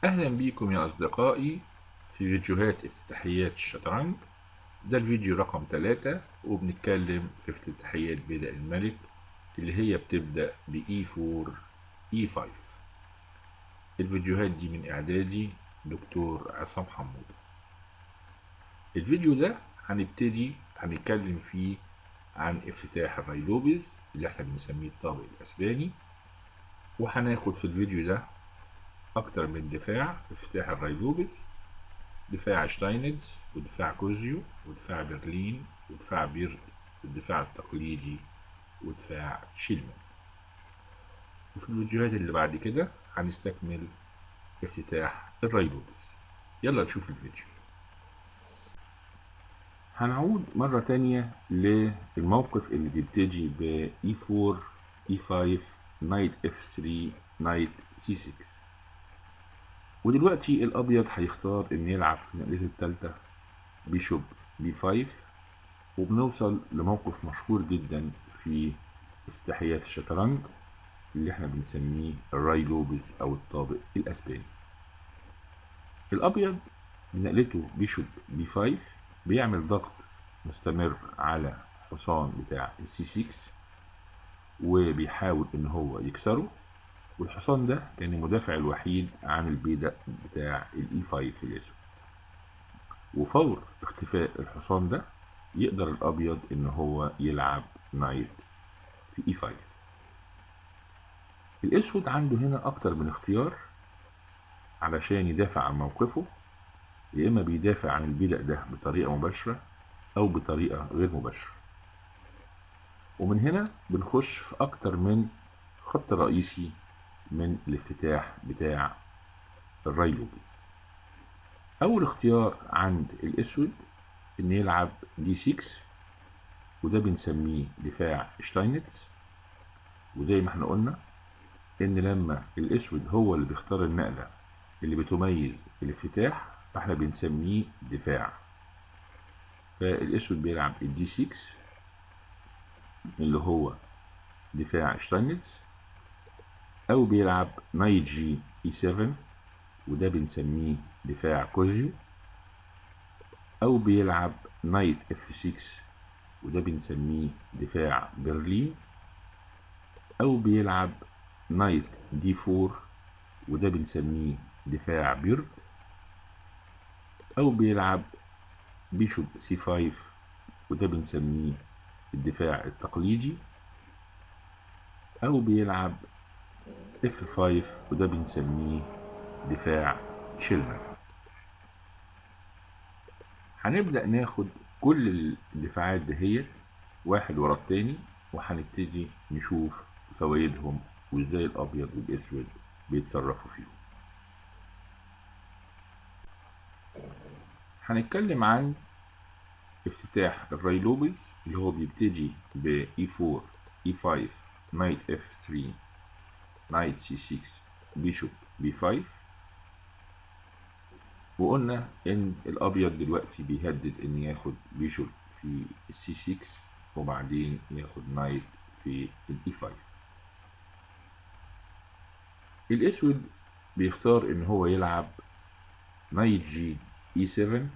أهلا بكم يا أصدقائي في فيديوهات افتتاحيات الشطرنج. ده الفيديو رقم 3، وبنتكلم في افتتاحيات بيدق الملك اللي هي بتبدأ ب E4 E5. الفيديوهات دي من إعدادي دكتور عصام حمودة. الفيديو ده هنتكلم فيه عن افتتاح الراي لوبيز اللي احنا بنسميه الطابق الأسباني، وهناخد في الفيديو ده أكتر من دفاع افتتاح الراي لوبيز: دفاع شتاينتز، ودفاع كوزيو، ودفاع برلين، ودفاع بيرد، والدفاع التقليدي، ودفاع شيلمان. وفي الفيديوهات اللي بعد كده هنستكمل افتتاح الراي لوبيز. يلا نشوف الفيديو. هنعود مرة تانية للموقف اللي بيبتدي ب E4 E5 Knight F3 Knight C6. ودلوقتي الأبيض هيختار إن يلعب في نقلته التالتة bishop B5، وبنوصل لموقف مشهور جدا في افتتاحيات الشطرنج اللي احنا بنسميه الراي لوبيز أو الطابق الأسباني. الأبيض بنقلته bishop B5 بيعمل ضغط مستمر على حصان بتاع ال C 6 وبيحاول ان هو يكسره، والحصان ده كان المدافع الوحيد عن البيدق بتاع ال E 5 الاسود. وفور اختفاء الحصان ده يقدر الابيض ان هو يلعب knight في E 5. الاسود عنده هنا اكتر من اختيار علشان يدافع عن موقفه، يا اما بيدافع عن البيدق ده بطريقة مباشرة او بطريقة غير مباشرة. ومن هنا بنخش في اكتر من خط رئيسي من الافتتاح بتاع الراي لوبيز. اول اختيار عند الاسود ان يلعب D 6، وده بنسميه دفاع شتاينتز. وزي ما احنا قلنا ان لما الاسود هو اللي بيختار النقلة اللي بتميز الافتتاح فاحنا بنسميه دفاع. فالاسود بيلعب ال D 6 اللي هو دفاع شتاينتز، او بيلعب knight G E 7 وده بنسميه دفاع كوزيو، او بيلعب knight F 6 وده بنسميه دفاع برلين، او بيلعب knight D 4 وده بنسميه دفاع بيرد، او بيلعب bishop C 5 وده بنسميه الدفاع التقليدي، او بيلعب F 5 وده بنسميه دفاع شيلمان. هنبدأ ناخد كل الدفاعات دهيت واحد ورا التاني، وهنبتدي نشوف فوائدهم وازاي الابيض والاسود بيتصرفوا فيهم. هنتكلم عن افتتاح الراي لوبيز اللي هو بيبتدي ب E4 E5 Knight F3 Knight C6 Bishop B5. وقلنا ان الابيض دلوقتي بيهدد ان ياخد bishop في C 6 وبعدين ياخد knight في ال E 5. الاسود بيختار ان هو يلعب knight G E 7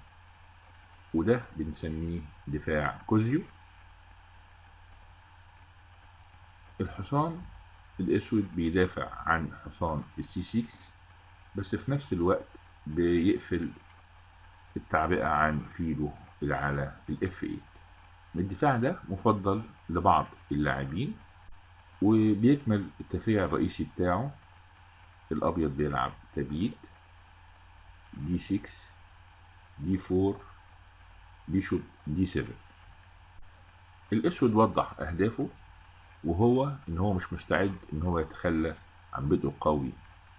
وده بنسميه دفاع كوزيو. الحصان الاسود بيدافع عن حصان ال C 6 بس في نفس الوقت بيقفل التعبئة عن فيله اللي على ال F 8. الدفاع ده مفضل لبعض اللاعبين، وبيكمل التفريع الرئيسي بتاعه. الابيض بيلعب تبييت D 6 D 4 bishop D 7. الاسود وضح اهدافه، وهو ان هو مش مستعد ان هو يتخلى عن بدءه القوي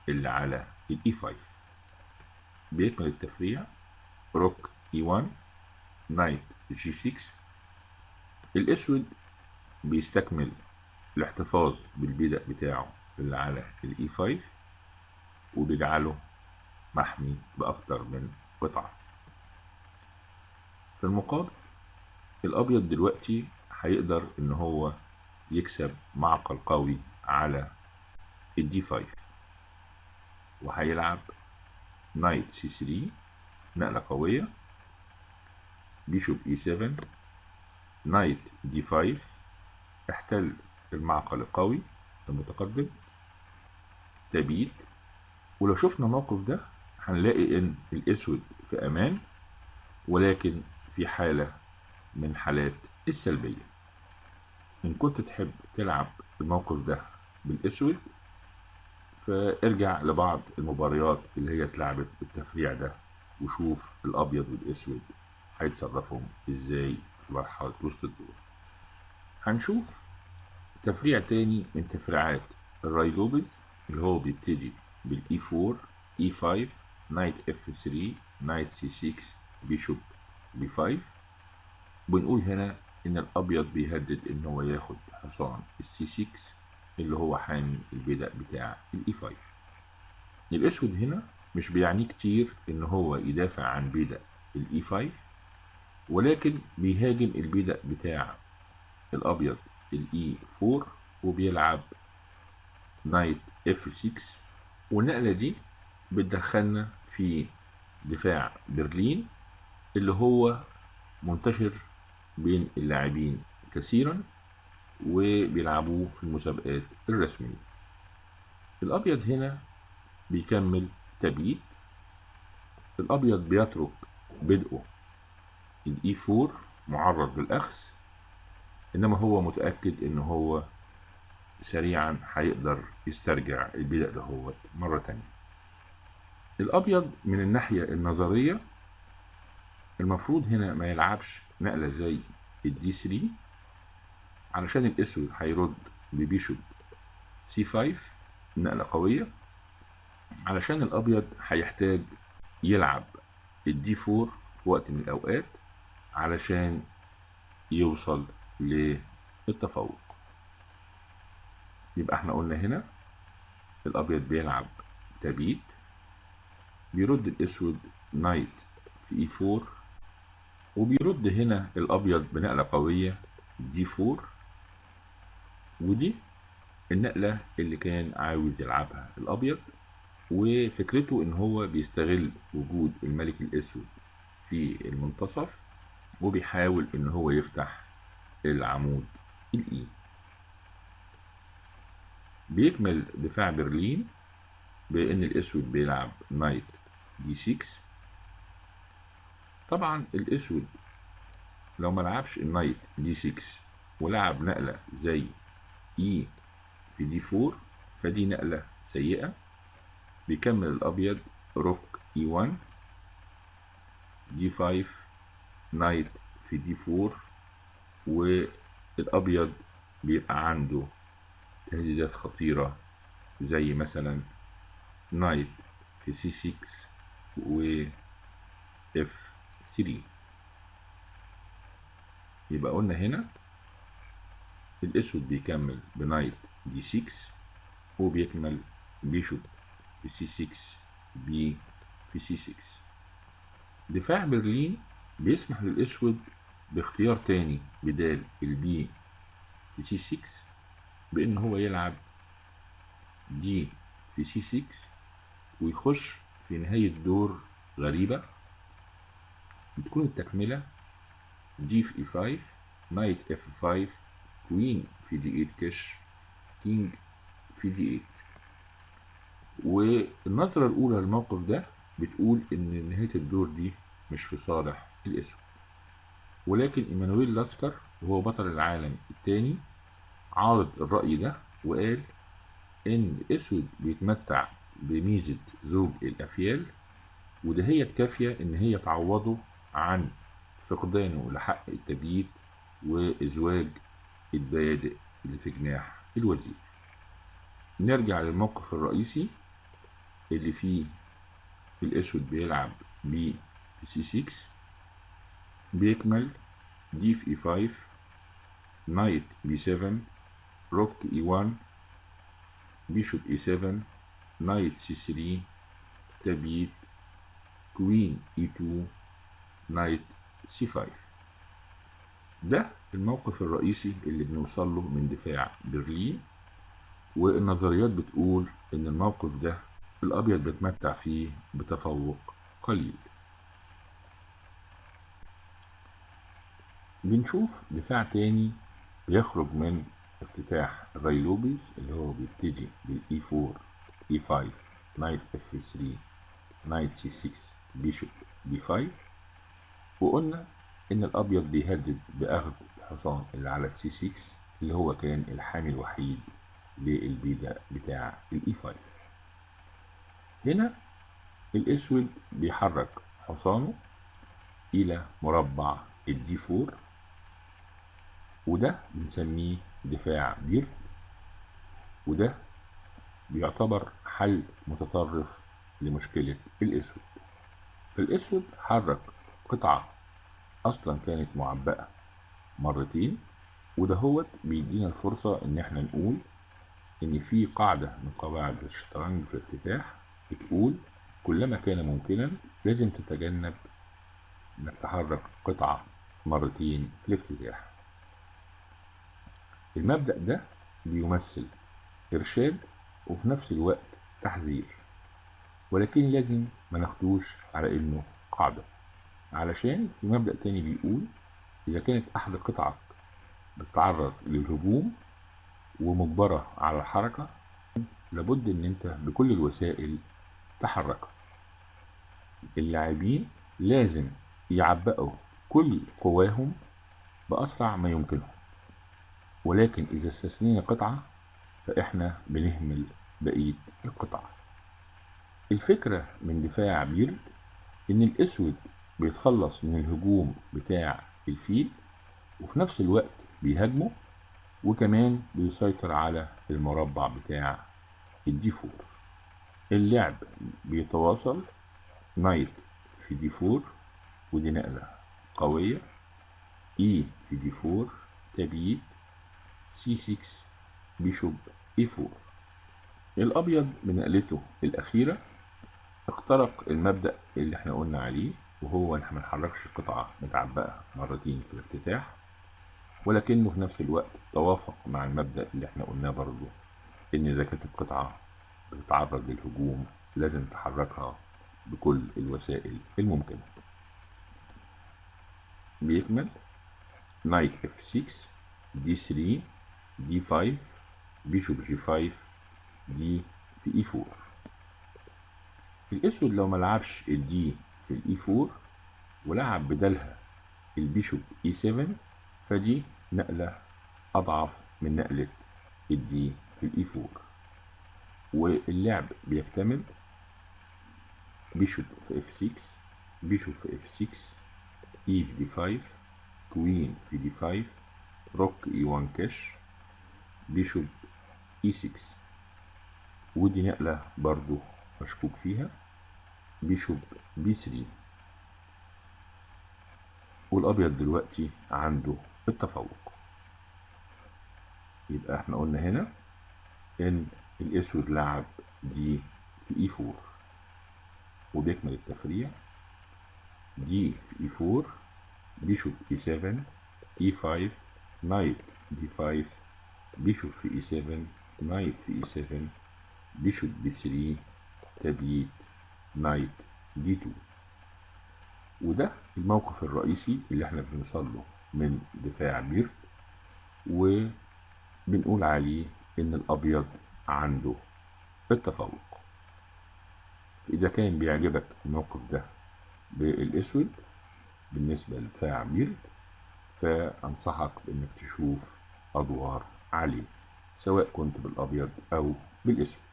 اللي على ال E 5. بيكمل التفريع rook E 1 knight G 6. الاسود بيستكمل الاحتفاظ بالبيدق بتاعه اللي على ال E 5 وبيجعله محمي باكتر من قطعة. في المقابل الابيض دلوقتي هيقدر ان هو يكسب معقل قوي على ال D 5 وهيلعب knight C 3، نقلة قوية، bishop E 7، knight D 5، احتل المعقل القوي المتقدم، تبييت. ولو شفنا الموقف ده هنلاقي ان الاسود في امان، ولكن في حالة من حالات السلبية. ان كنت تحب تلعب الموقف ده بالاسود فارجع لبعض المباريات اللي هي اتلعبت بالتفريع ده وشوف الابيض والاسود هيتصرفوا ازاي في مرحلة وسط الدور. هنشوف تفريع تاني من تفريعات الراي لوبيز اللي هو بيبتدي بال E 4، E 5، knight F 3، knight C 6، bishop B 5. بنقول هنا ان الابيض بيهدد ان هو ياخد حصان ال C 6 اللي هو حامي البيدق بتاع ال E 5. الاسود هنا مش بيعنيه كتير ان هو يدافع عن بيدق ال E 5، ولكن بيهاجم البيدق بتاع الابيض ال E 4 وبيلعب knight F 6. والنقلة دي بتدخلنا في دفاع برلين اللي هو منتشر بين اللاعبين كثيرا وبيلعبوه في المسابقات الرسمية. الأبيض هنا بيكمل تبييت. الأبيض بيترك بدءه ال E 4 معرض للأخذ، إنما هو متأكد إن هو سريعا هيقدر يسترجع البدء ده هو مرة تانية. الأبيض من الناحية النظرية المفروض هنا ما يلعبش نقلة زي ال D 3 علشان الأسود هيرد ب bishop C 5، نقلة قوية، علشان الأبيض هيحتاج يلعب ال D 4 في وقت من الأوقات علشان يوصل للتفوق. يبقى احنا قلنا هنا الأبيض بيلعب تبييت، بيرد الأسود knight في E 4، وبيرد هنا الأبيض بنقلة قوية D 4، ودي النقلة اللي كان عاوز يلعبها الأبيض، وفكرته إن هو بيستغل وجود الملك الأسود في المنتصف وبيحاول إن هو يفتح العمود ال E. بيكمل دفاع برلين بإن الأسود بيلعب knight D 6. طبعا الأسود لو ما لعبش ال knight D 6 ولعب نقلة زي E في D 4 فدي نقلة سيئة. بيكمل الأبيض rook E 1، D 5، knight في D 4، والأبيض بيبقى عنده تهديدات خطيرة زي مثلا knight في C 6 و F 3. يبقى قلنا هنا الأسود بيكمل ب knight D 6 وبيكمل bishop في C 6 B في C 6. دفاع برلين بيسمح للأسود باختيار تاني بدال ال B في C 6 بإن هو يلعب D في C 6 ويخش في نهاية دور غريبة بتكون التكملة D في E 5، knight F 5، queen في D 8 كش، king في D 8. والنظرة الأولى للموقف ده بتقول إن نهاية الدور دي مش في صالح الأسود، ولكن إيمانويل لاسكر وهو بطل العالم الثاني عارض الرأي ده وقال إن الأسود بيتمتع بميزة زوج الأفيال، ودهيت كافية إن هي تعوضه عن فقدانه لحق التبييت وإزواج البيادق اللي في جناح الوزير. نرجع للموقف الرئيسي اللي فيه الأسود بيلعب B في C 6، بيكمل D في E 5، knight B 7، rook E 1، bishop E 7، knight C 3، تبييت، queen E 2، knight C 5. ده الموقف الرئيسي اللي بنوصل له من دفاع برلين، والنظريات بتقول ان الموقف ده الأبيض بيتمتع فيه بتفوق قليل. بنشوف دفاع تاني بيخرج من افتتاح الراي لوبيز اللي هو بيبتدي بال E 4 E 5 knight F 3 knight C 6 bishop B 5، وقلنا ان الابيض بيهدد باخذ الحصان اللي على ال C 6 اللي هو كان الحامي الوحيد للبيدق بتاع ال E 5. هنا الاسود بيحرك حصانه الى مربع ال D 4، وده بنسميه دفاع بيرد، وده بيعتبر حل متطرف لمشكلة الأسود. فالأسود حرك قطعة أصلا كانت معبأة مرتين، وده هو بيدينا الفرصة إن احنا نقول إن في قاعدة من قواعد الشطرنج في الافتتاح بتقول كلما كان ممكنا لازم تتجنب إنك تحرك قطعة مرتين في الافتتاح. المبدأ ده بيمثل إرشاد وفي نفس الوقت تحذير، ولكن لازم ما ناخدوش على إنه قاعدة، علشان في مبدأ تاني بيقول إذا كانت أحد قطعك بتتعرض للهجوم ومجبرة على الحركة لابد إن أنت بكل الوسائل تحركها. اللاعبين لازم يعبئوا كل قواهم بأسرع ما يمكنهم، ولكن إذا استثنينا قطعة فإحنا بنهمل بقية القطع. الفكرة من دفاع بيرد إن الأسود بيتخلص من الهجوم بتاع الفيل وفي نفس الوقت بيهاجمه، وكمان بيسيطر على المربع بتاع ال D four. اللعب بيتواصل knight في D four، ودي نقلة قوية، E في D four، تبييت، C 6، bishop E 4. الابيض بنقلته الاخيرة اخترق المبدأ اللي احنا قلنا عليه، وهو ان احنا ما نحركش قطعة متعبئة مرتين في الافتتاح، ولكنه في نفس الوقت توافق مع المبدأ اللي احنا قلناه برضه ان اذا كانت القطعة بتتعرض للهجوم لازم تحركها بكل الوسائل الممكنة. بيكمل knight F 6، D 3، D 5، bishop G 5، D في E 4. الاسود لو ملعبش ال D في ال E 4 ولعب بدلها ال bishop E 7، فدي نقلة اضعف من نقلة ال D في ال E 4. واللعب بيكتمل bishop في F 6، bishop في F 6، E في D 5، queen في D 5، rook E 1 كاش، bishop E 6، ودي نقلة برضو مشكوك فيها، bishop B 3. والابيض دلوقتي عنده التفوق. يبقى احنا قلنا هنا ان الاسود لعب D في E 4، وبيكمل التفريع D في E 4، bishop E 7، E 5، knight D 5، bishop في E 7، knight في E 7، bishop B 3، تبييت، knight D 2. وده الموقف الرئيسي اللي احنا بنوصل له من دفاع بيرد، وبنقول عليه ان الابيض عنده التفوق. اذا كان بيعجبك الموقف ده بالاسود بالنسبة لدفاع بيرد، فانصحك بانك تشوف ادوار عليه سواء كنت بالابيض او بالاسود.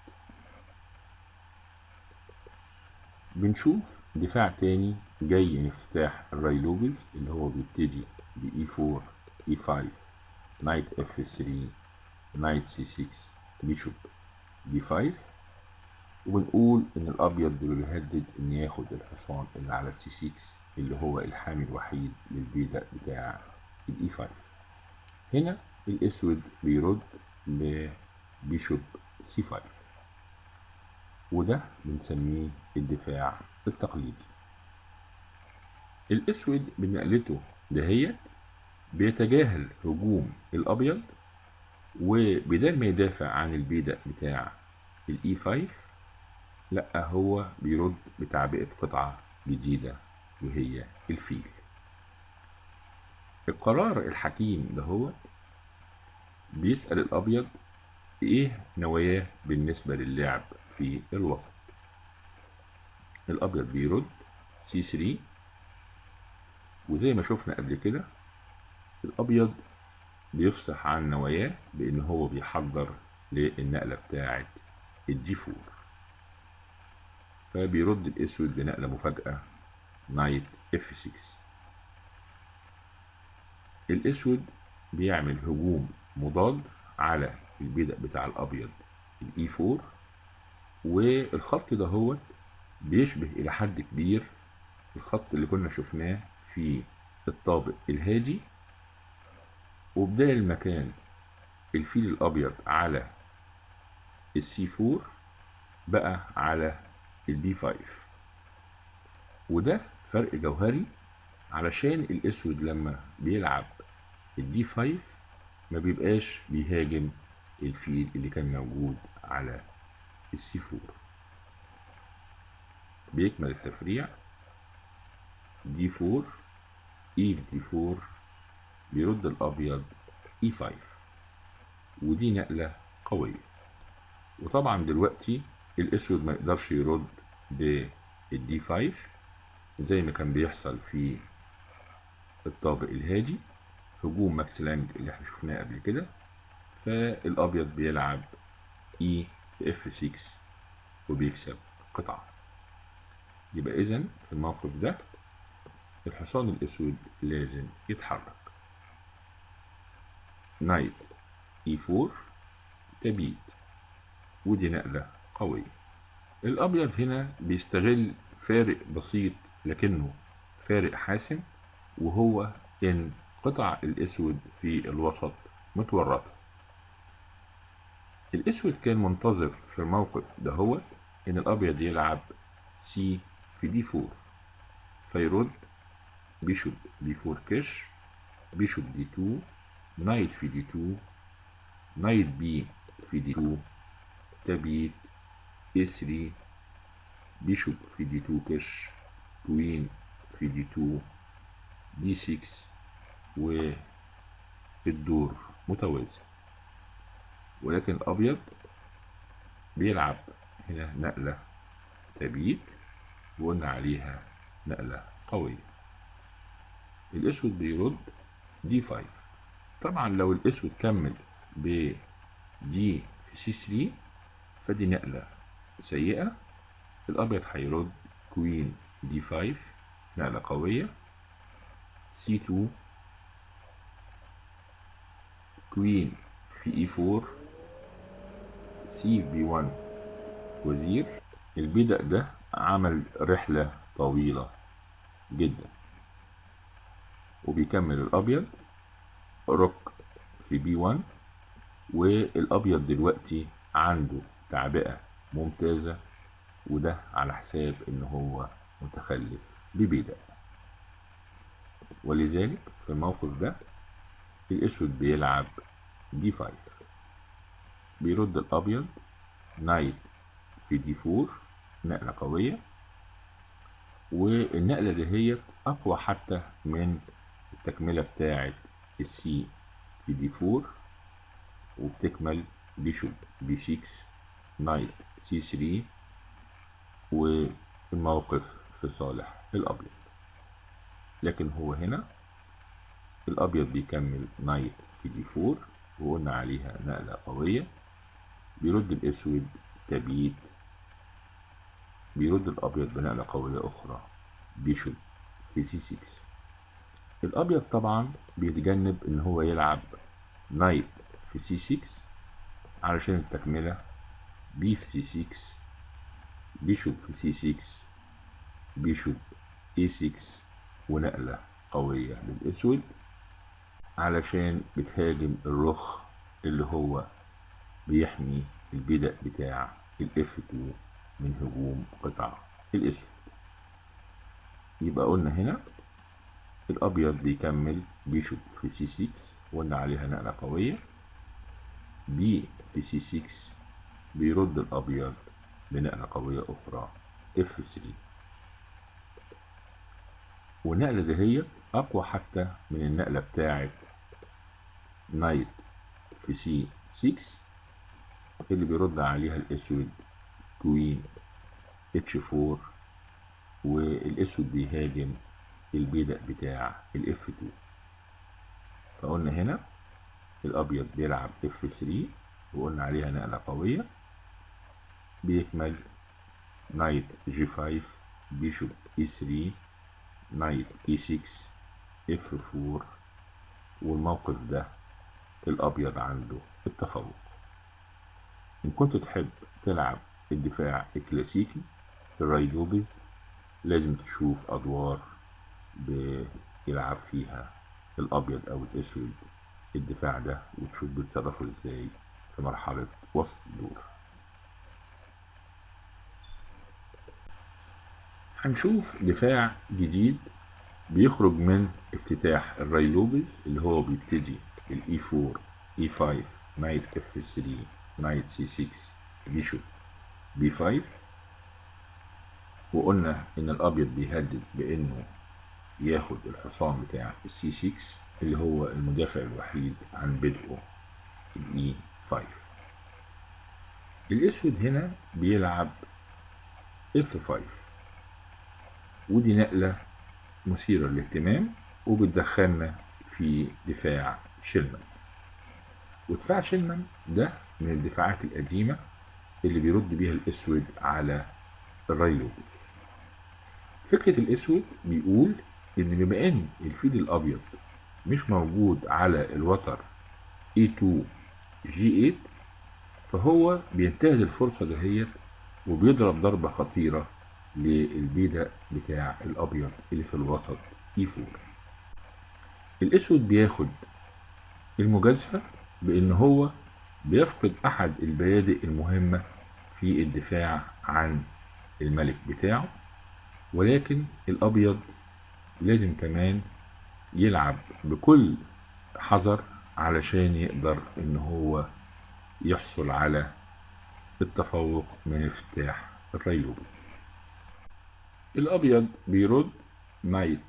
بنشوف دفاع تاني جاي من افتتاح الراي لوبيز اللي هو بيبتدي ب E 4، E 5، knight F 3، knight C 6، bishop D 5، وبنقول ان الابيض بيهدد ان ياخد الحصان اللي على C 6 اللي هو الحامي الوحيد للبيدق بتاع ال E 5. هنا الاسود بيرد ب bishop C 5، وده بنسميه الدفاع التقليدي. الاسود بنقلته دهيت بيتجاهل هجوم الابيض، وبدل ما يدافع عن البيدق بتاع ال E 5 لا، هو بيرد بتعبئة قطعة جديدة وهي الفيل. القرار الحكيم ده هو بيسأل الأبيض إيه نواياه بالنسبة للعب في الوسط. الأبيض بيرد C3، وزي ما شفنا قبل كده الأبيض بيفصح عن نواياه بإن هو بيحضر للنقلة بتاعة ال D 4، فبيرد الأسود بنقلة مفاجأة knight F 6. الأسود بيعمل هجوم مضاد على البيدق بتاع الأبيض ال E 4، والخط ده هو بيشبه إلى حد كبير الخط اللي كنا شفناه في الطابق الهادي، وبدال مكان الفيل الأبيض على ال C 4 بقى على ال B 5، وده فرق جوهري علشان الأسود لما بيلعب ال D 5 ما بيبقاش بيهاجم الفيل اللي كان موجود على ال C 4. بيكمل التفريع D 4 E في D 4، بيرد الأبيض E 5، ودي نقلة قوية. وطبعا دلوقتي الأسود ما يقدرش يرد بال D 5 زي ما كان بيحصل في الطابق الهادي، هجوم ماكس لانج اللي احنا شفناه قبل كده، فالأبيض بيلعب E في F 6 وبيكسب قطعة. يبقى إذن في الموقف ده الحصان الأسود لازم يتحرك. knight E 4 تبيت، ودي نقلة قوية. الأبيض هنا بيستغل فارق بسيط لكنه فارق حاسم، وهو إن قطع الأسود في الوسط متورطة. الأسود كان منتظر في الموقف ده هو إن الأبيض يلعب C في D 4، فيرد bishop B 4 كش، bishop D 2، knight في D 2، knight B في D 2، تبيت A 3، bishop في D 2 كش، queen في D 2، D 6، والدور متوازي. ولكن الأبيض بيلعب هنا نقلة تبيت وقلنا عليها نقلة قوية. الأسود بيرد D 5. طبعا لو الأسود كمل ب D في C 3 فدي نقلة سيئة. الأبيض هيرد queen D 5 نقلة قوية، C 2، queen في E 4، C B 1 وزير. البيدق ده عمل رحلة طويلة جدا، وبيكمل الأبيض rook في B 1، والأبيض دلوقتي عنده تعبئة ممتازة، وده على حساب إن هو متخلف ببيدق. ولذلك في الموقف ده الأسود بيلعب D 5، بيرد الأبيض knight في D 4 نقلة قوية، والنقلة دهيت أقوى حتى من التكملة بتاعة ال C في D 4، وبتكمل bishop B 6 knight C 3، والموقف في صالح الأبيض. لكن هو هنا الأبيض بيكمل knight في D 4 وقلنا عليها نقلة قوية، بيرد الأسود تبييت، بيرد الأبيض بنقلة قوية أخرى bishop في C 6. الأبيض طبعا بيتجنب إن هو يلعب knight في C 6 علشان التكملة B في C 6 bishop في C 6 bishop A 6، ونقلة قوية للأسود علشان بتهاجم الرخ اللي هو بيحمي البدء بتاع ال F 2 من هجوم قطع الأسود. يبقى قلنا هنا الأبيض بيكمل bishop في C 6 وقلنا عليها نقلة قوية، B في C 6 بيرد الأبيض بنقلة قوية أخرى F3، والنقلة دهيت أقوى حتى من النقلة بتاعة knight في C6 اللي بيرد عليها الأسود queen H4، والأسود بيهاجم البيدق بتاع ال F2. فقلنا هنا الأبيض بيلعب F3 وقلنا عليها نقلة قوية، بيكمل knight G5 bishop E3 knight E6 F4، والموقف ده الأبيض عنده التفوق. إن كنت تحب تلعب الدفاع الكلاسيكي الراي لوبيز لازم تشوف أدوار بيلعب فيها الأبيض أو الأسود الدفاع ده، وتشوف بيتصرفوا إزاي في مرحلة وسط الدور. هنشوف دفاع جديد بيخرج من افتتاح الراي لوبيز اللي هو بيبتدي ال E4 E5 knight F3 knight C6 bishop B5، وقلنا إن الأبيض بيهدد بإنه ياخد الحصان بتاع ال C6 اللي هو المدافع الوحيد عن بدءه ال E5. الأسود هنا بيلعب F5، ودي نقلة مثيرة للاهتمام وبتدخلنا في دفاع شيلمان. ودفاع شيلمان ده من الدفاعات القديمة اللي بيرد بيها الأسود على الراي لوبيز. فكرة الأسود بيقول إن بما إن الفيل الأبيض مش موجود على الوتر A2 G8 فهو بينتهز الفرصة دهيت وبيضرب ضربة خطيرة للبيدق بتاع الأبيض اللي في الوسط E4. الأسود بياخد المجازفة بإن هو بيفقد أحد البيادق المهمة في الدفاع عن الملك بتاعه، ولكن الأبيض لازم كمان يلعب بكل حذر علشان يقدر إن هو يحصل على التفوق من افتتاح الراي لوبيز. الأبيض بيرد knight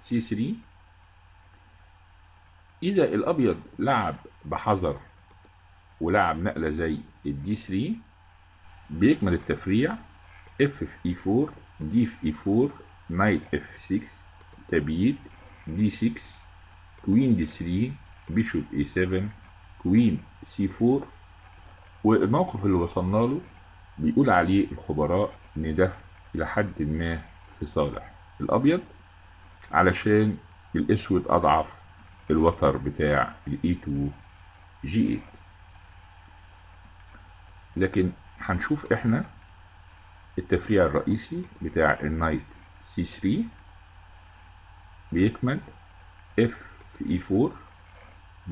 C3. إذا الأبيض لعب بحذر ولعب نقلة زي ال D3 بيكمل التفريع F في E4 D في E4 knight F6 تبييت D6 queen D3 bishop A7 queen C4. والموقف اللي وصلنا له بيقول عليه الخبراء إن ده إلى حد ما في صالح الأبيض علشان الأسود أضعف الوتر بتاع ال E2 G8. لكن هنشوف إحنا التفريع الرئيسي بتاع ال knight C3 بيكمل F في E4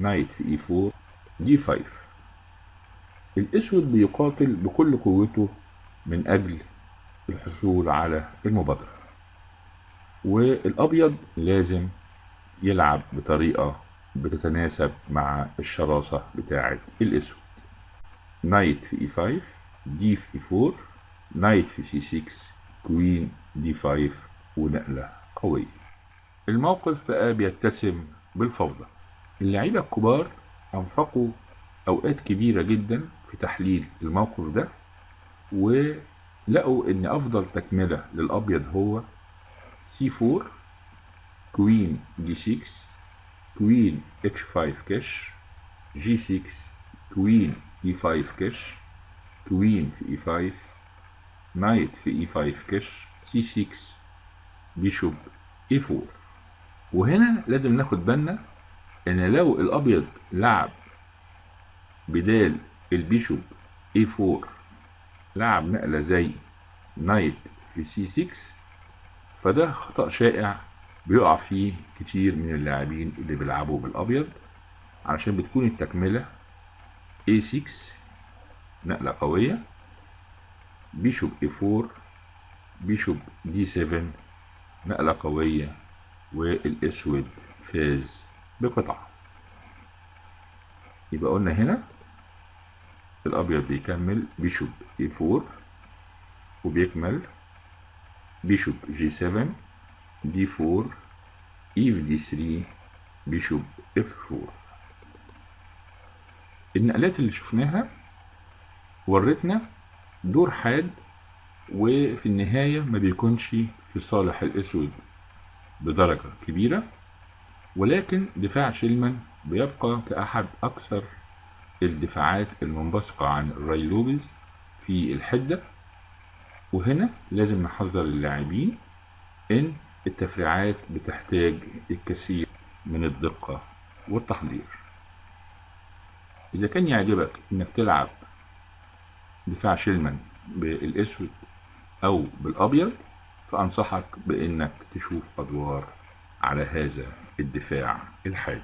knight في E4 D5. الأسود بيقاتل بكل قوته من أجل الحصول على المبادرة، والأبيض لازم يلعب بطريقة بتتناسب مع الشراسة بتاعة الأسود. knight في E5 D في E4 knight في C6 queen D5 ونقلة قوية. الموقف بقى بيتسم بالفوضى. اللعيبة الكبار أنفقوا أوقات كبيرة جدا في تحليل الموقف ده، ولقوا إن أفضل تكملة للأبيض هو C4 queen D6 queen H5 كش G6 queen E5 كش queen في E5 knight في E5 كش C6 bishop A4. وهنا لازم ناخد بالنا ان لو الابيض لعب بدال ال bishop A4 لعب نقلة زي knight في C6 فده خطأ شائع بيقع فيه كتير من اللاعبين اللي بيلعبوا بالابيض، علشان بتكون التكملة A6 نقلة قوية bishop A4 bishop D7 نقلة قوية، والاسود فاز بقطعة. يبقى قلنا هنا الابيض بيكمل bishop A4 وبيكمل bishop G 7، D 4، E في D 3، bishop F 4. النقلات اللي شفناها ورتنا دور حاد، وفي النهاية ما بيكونش في صالح الأسود بدرجة كبيرة، ولكن دفاع شيلمان بيبقى كأحد أكثر الدفاعات المنبثقة عن الراي لوبيز في الحدة. وهنا لازم نحذر اللاعبين إن التفريعات بتحتاج الكثير من الدقة والتحضير. إذا كان يعجبك إنك تلعب دفاع شيلمان بالأسود أو بالأبيض، فأنصحك بإنك تشوف أدوار على هذا الدفاع الحاد.